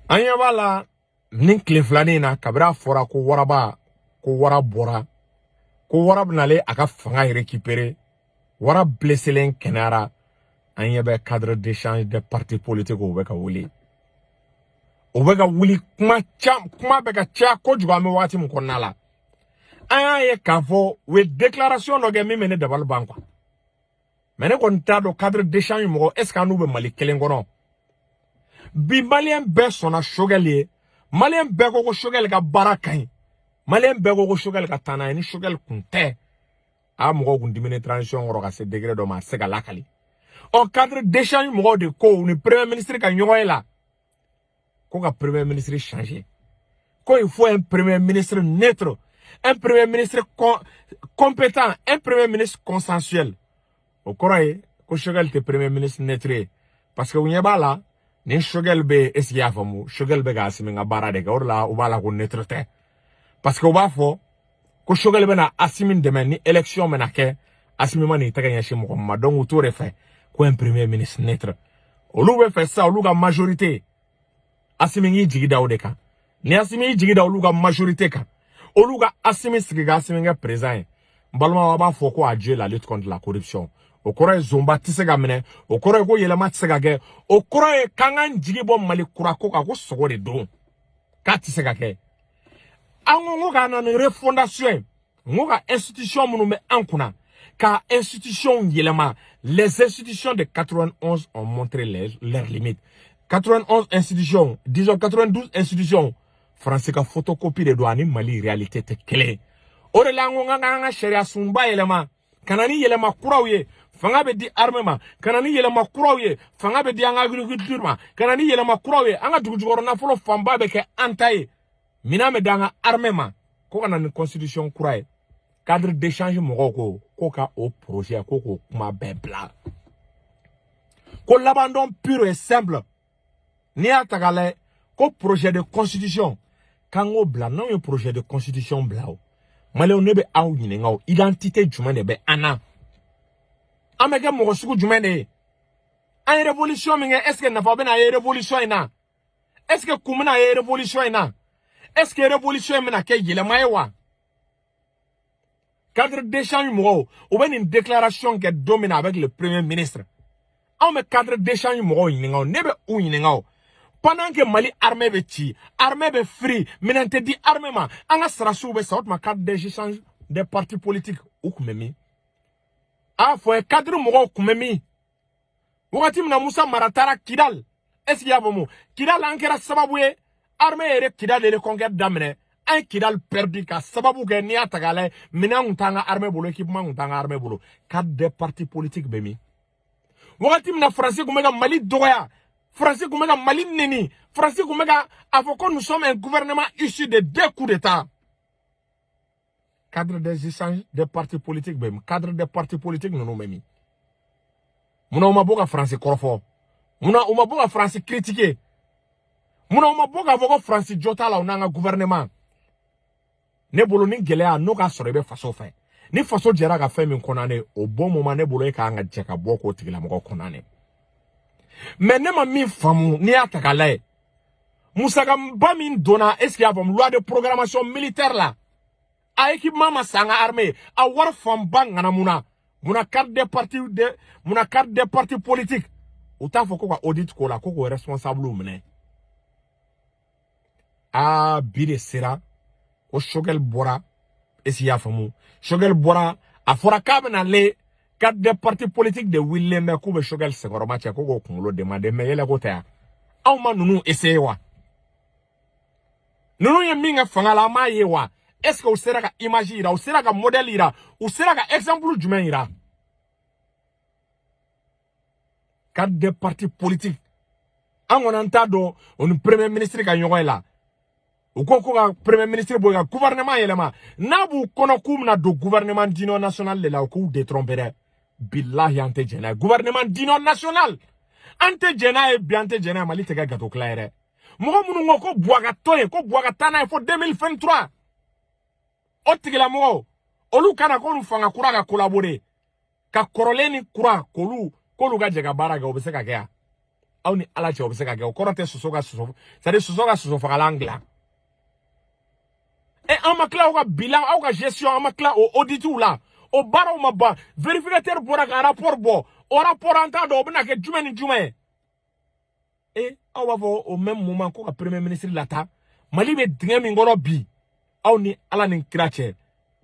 An ɲɛ b'a la nin tile filanin in na, kabini a fɔra ko waraba, ko wara bɔra, ko wara bɛnale a ka fanga récupérer, wara blesselen kɛnɛyara, an ɲɛ bɛ cadre d'échange des partis politiques, u bɛ ka wuli, u bɛ ka wuli. Kuma ca, kuma bɛ ka caya kojugu. An bɛ waati min kɔnɔna la, an y'a ye k'a fɔ u ye déclaration dɔ kɛ min bɛ ne dabali ban quoi. Mais ne kɔni t'a dɔn, cadre d'échange mɔgɔ, est ce que an n'u bɛ Mali kelen kɔnɔ bi? Maliyɛn bɛɛ sɔnna Choguel ye, maliyɛn bɛɛ ko ko Choguel ka baara ka ɲi, maliyɛn bɛɛ ko ko Choguel ka taa n'a ye. Ni Choguel kun tɛ, a mɔgɔw kun diminen transition kɔrɔ ka se degré dɔ ma, a tɛ se ka lakali. Ɔ, cadre d'échange mɔgɔw de ko u ni premier ministre ka ɲɔgɔn ye la, ko ka premier ministre changer, ko il faut un premier ministre neutre, un premier ministre compétent, un premier ministre consensuel. O kɔrɔ ye ko Choguel tɛ premier ministre neutre ye, parce que u ɲɛ b'a la ni Choguel bɛ yen, est ce que i y'a faamu, Choguel bɛ ka Assimi ka baara de kɛ. O de la u b'a la ko neutre tɛ, parce que u b'a fɔ ko Choguel bɛna Assimi dɛmɛ ni élection bɛna kɛ, Assimi ma n'i tɛgɛ ɲɛsin mɔgɔ min ma. Donc u t'o de fɛ, ko un premier ministre neutre. Olu bɛ fɛ sisan olu ka majorité, Assimi k'i jigi da o de kan. Ni Assimi y'i jigi da olu ka majorité kan, olu ka Assimi sigi ka Assimi kɛ président ye, n balimaw, a b'a fɔ ko adieu la lutte contre la corruption. O kɔrɔ ye zonba tɛ se ka minɛ, o kɔrɔ ye ko yɛlɛma tɛ se ka kɛ, o kɔrɔ ye k'an k'an jigi bɔ Mali kura ko kan, ko sogo de don, k'a tɛ se ka kɛ. An ko ka na ni refondation ye, n ko ka institution minnu bɛ an kunna, ka institution yɛlɛma. Les institutions de 91 ont montré leurs limites. 91 institutions, disons 92 institutions, Faransi ka photocopie de don, ani Mali réalité tɛ kelen ye. O de la an ko k'an ka sariya sunba yɛlɛma ka na ni yɛlɛma kuraw ye. Fanga bɛ di armée ma, ka na ni yɛlɛma kuraw ye. Fanga bɛ di an ka agriculture ma, ka na ni yɛlɛma kuraw ye. An ka dugujukɔrɔ nafolo fanba bɛ kɛ an ta ye, minɛn bɛ di an ka armée ma, ko ka na ni constitution kura ye. Cadre d'échange mɔgɔw ko ko ka o projet, ko k'o kuma bɛɛ bila, ko l'abandon pur et simple. N'i y'a ta k'a lajɛ, ko projet de constitution, k'an k'o bila. N'anw ye projet de constitution bila, o maliyɛnw, ne bɛ aw ɲininka, o identité jumɛn de bɛ an na? An bɛ kɛ mɔgɔ sugu jumɛn de ye? An ye révolution min kɛ, est ce que nafa bɛna ye révolution in na? Est ce que kun bɛna ye révolution in na? Est ce que révolution in bɛna kɛ yɛlɛma ye wa? Cadre d'échange mɔgɔw, u bɛ nin déclaration kɛ don min na avec le premier ministre, anw bɛ cadre d'échange mɔgɔw ɲininka o, ne bɛ u ɲininka o, pendant que Mali armée bɛ ci, armée bɛ firi, minɛn tɛ di armée ma, an ka sarasiw bɛ sa, o tuma cadre d'échange des partis politiques, u kun bɛ min? A fɔ ye, cadre mɔgɔw kun bɛ min wagati min na Musa Mara taara Kidal? Est ce que i y'a faamu? Kidal, an kɛra sababu ye armée yɛrɛ Kidal de reconquête daminɛ, an ye Kidal perdu ka sababu kɛ, n'i y'a ta k'a lajɛ, minɛn kun t'an ka armée bolo, équipement kun t'an ka armée bolo. Cadre des partis politiques bɛ min wagati min na Faransi kun bɛ ka Mali dɔgɔya, Faransi kun bɛ ka Mali neni, Faransi kun bɛ ka a fɔ ko nous sommes un gouvernement issu de deux coups d'état, cadre des échanges des partis politiques bɛ min? Cadre des partis politiques ninnu bɛ min? Munna u ma bɔ ka Faransi kɔrɔfɔ? Munna u ma bɔ ka Faransi critiquer? Munna u ma bɔ k'a fɔ ko Faransi jɔ t'a la, u n'an ka gouvernement? Ne bolo, ni gɛlɛya n'o k'a sɔrɔ i bɛ faso fɛ, ni faso jɛra ka fɛn min condamner au bon moment, ne bolo e k'an ka jɛ ka bɔ k'o tigilamɔgɔ condamner. Mais ne ma min faamu, n'i y'a ta k'a lajɛ, musakaba min donna, est ce que i y'a faamu, loi de programmation militaire la, a équipement ma san, an ka armée a wari fanba ŋanamu na. Munna cadre des partis de, munna cadre des partis politiques, u t'a fɔ ko ka audit k'o la, ko k'o responsable minɛ? Aa, bi de sera ko Choguel bɔra, est ce que i y'a faamu, Choguel bɔra, a fɔra k'a bɛna le cadre des partis politiques de wulilen bɛ k'u bɛ Choguel senkɔrɔma cɛ, ko k'o kunkolo demande. Mais yɛlɛ ko tɛ yan, anw ma ninnu essayer wa? Ninnu ye min kɛ fanga la, an m'a ye wa? Est ce que u sera ka image yira, u sera ka modèle yira, u sera ka exemple jumɛn yira? Cadre des partis politiques, an kɔni an t'a dɔn o ni premier ministre ka ɲɔgɔn ye la. U ko ko ka premier ministre bɔ yen, ka gouvernement yɛlɛma. N'a b'u kɔnɔ k'u bɛna don gouvernement d'union nationale de la, u k'u détromper dɛ. Bilahi, an tɛ jɛn n'a ye. Gouvernement d'union nationale, an tɛ jɛn n'a ye bi, an tɛ jɛn n'a ye. Mali tɛ kɛ gâteau tila ye dɛ. Mɔgɔ minnu ko ko Buwa ka to yen, ko Buwa ka taa n'a ye fo 2023, o tigilamɔgɔw, olu kana k'olu fanga kura ka collaborer ka kɔrɔlen ni kura, k'olu ka jɛ ka baara kɛ, o bɛ se ka kɛ yan? Aw ni Ala cɛ, o bɛ se ka kɛ? O kɔrɔ tɛ soso ka soso, c'est à dire soso ka soso fagalan dilan. E, an ma tila aw ka bilan, aw ka gestion, an ma tila o auditw la, o baaraw ma ban. Vérificateur bɔra ka rapport bɔ, o rapport an t'a dɔn o bɛna kɛ jumɛn ni jumɛn ye. E, aw b'a fɔ au même moment ko ka premier ministre lata. Mali bɛ dingɛ min kɔnɔ bi, aw ni Ala ni kira cɛ,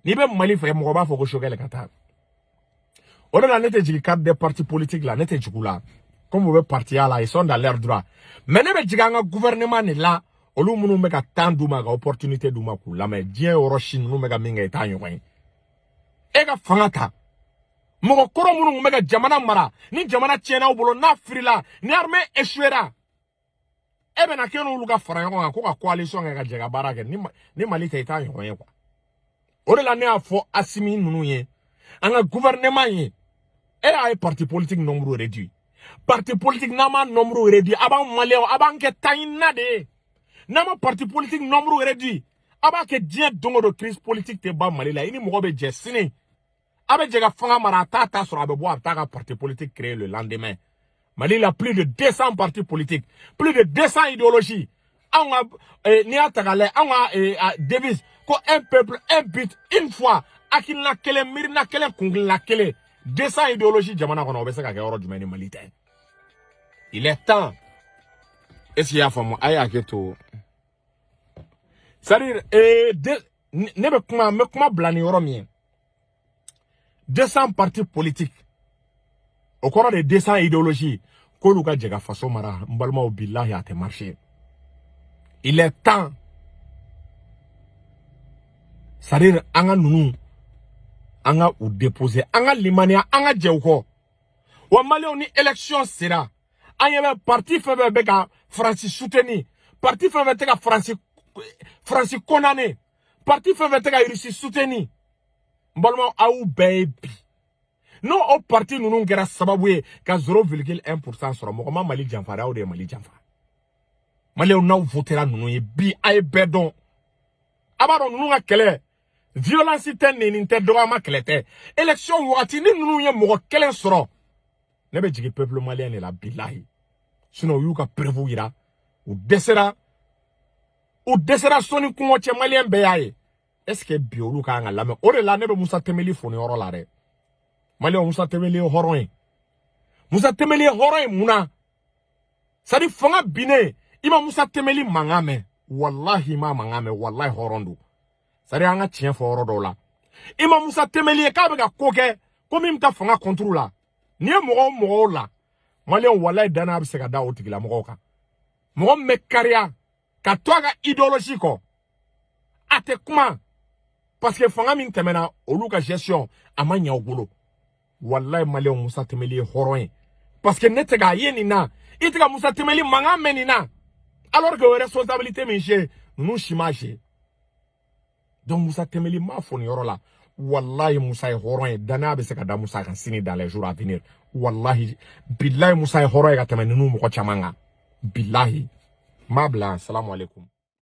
n'i bɛ Mali fɛ, mɔgɔ b'a fɔ ko Choguel ka taa. O de la ne tɛ jigin cadre des partis politiques la, ne tɛ jigin u la. Comme u bɛ partiya la, ils sont dans leur droit, mais ne bɛ jigin an ka gouvernement de la, olu minnu bɛ ka temps d'u ma, ka opportunité d'u ma k'u lamɛn. Diɲɛ yɔrɔ si, ninnu bɛ ka min kɛ, i t'a ɲɔgɔn ye. E ka fanga ta, mɔgɔ kɔrɔ minnu tun bɛ ka jamana mara, ni jamana tiɲɛna aw bolo, n'a firila, ni armée échouera, e bɛna k'e n'olu ka fara ɲɔgɔn kan ko ka coalition kɛ ka jɛ ka baara kɛ. Ni Mali tɛ, i t'a ɲɔgɔn ye quoi. O de la ne y'a fɔ Assimi ninnu ye, an ka gouvernement ye, e y'a ye, parti politique nombre réduit, parti politique n'an m'a nombre réduit, a b'an Maliyɛnw, a b'an kɛ taɲina de ye. N'an ma parti politique nombre réduit, a b'a kɛ diɲɛ don o don crise politique tɛ ban Mali la. I ni mɔgɔ bɛ jɛ sini, a bɛ jɛ ka fanga mara, a t'a ta sɔrɔ, a bɛ bɔ, a bɛ taa ka parti politique créer le lendemain. Mali la, plus de 200 partis politiques, plus de 200 idéologies. Anw ka n'i y'a ta k'a lajɛ, anw ka devise ko un peuple, un but, une foi, hakilina kelen, miirina kelen, kunkilenna kelen. 200 idéologies jamana kɔnɔ, o bɛ se ka kɛ yɔrɔ jumɛn ni Mali tɛ? Il est temps. Est ce que i y'a faamu? A ye hakɛ to, c'est à dire ne bɛ kuma, n bɛ kuma bila ni yɔrɔ min ye, 200 partis politiques, o kɔrɔ de 200 idéologies, k'olu ka jɛ ka faso mara. N balimaw, bilahi, a tɛ marcher. Il est temps, c'est à dire an ka ninnu, an ka u déposer, an ka limaniya, an ka jɛ u kɔ. Wa Maliyɛnw, ni élection sera, an ɲɛ bɛ parti fɛn fɛn bɛ ka Faransi soutenir, parti fɛn fɛn tɛ ka Faransi condamner, parti fɛn fɛn tɛ ka Russie soutenir, n balimaw, aw bɛɛ ye bi, n'o o parti ninnu kɛra sababu ye ka 0,1% sɔrɔ, mɔgɔ ma Mali janfa dɛ, aw de ye Mali janfa. Maliyɛnw, n'aw votera ninnu ye bi, a ye bɛɛ dɔn. A b'a dɔn ninnu ka kɛlɛ, violence tɛ, neni tɛ, dɔgɔyama kɛlɛ tɛ. Élection wagati, ni ninnu ye mɔgɔ kelen sɔrɔ, ne bɛ jigin peuple malien de la, bilahi. Sinon u y'u ka preuve yira, u dɛsɛra, u dɛsɛra sɔnni kungɔ cɛ, Maliyɛn bɛɛ y'a ye. Est ce que bi olu kan ka lamɛn? O de la ne bɛ Musa Tɛmɛli fo nin yɔrɔ la dɛ. Maliyɛnw, Musa Tɛmɛli ye hɔrɔn ye. Musa Tɛmɛli ye hɔrɔn ye mun na? C'est à dire fanga binnen, i ma Musa Tɛmɛli mankan mɛn, walahi, i ma mankan mɛn, walahi, hɔrɔn don. C'est à dire an ka tiɲɛ fɔ yɔrɔ dɔw la, i ma Musa Tɛmɛli ye k'a bɛ ka ko kɛ ko min bɛ taa fanga contre la. N'i ye mɔgɔ o mɔgɔw la, Maliyɛnw, walahi, danaya bɛ se ka da o tigilamɔgɔw kan. Mɔgɔ min bɛ kariya ka to a ka idéologie kɔ, a tɛ kuma parce que fanga min tɛmɛna, olu ka gestion a ma ɲɛ u bolo. Walahi, Maliyɛnw, Musa Tɛmɛli ye hɔrɔn ye parce que ne tɛ k'a ye nin na, i tɛ ka Musa Tɛmɛli mankan mɛn nin na, alors que o responsabilité min se, ninnu si ma se. Donc Musa Tɛmɛli m'a fɔ nin yɔrɔ la, walahi, Musa ye hɔrɔn ye, danaya bɛ se ka da Musa kan sini, dans les jours à venir. Walahi, bilahi, Musa ye hɔrɔn ye ka tɛmɛ ninnu mɔgɔ caman kan, bilahi. N b'a bila. Salamu aleykum.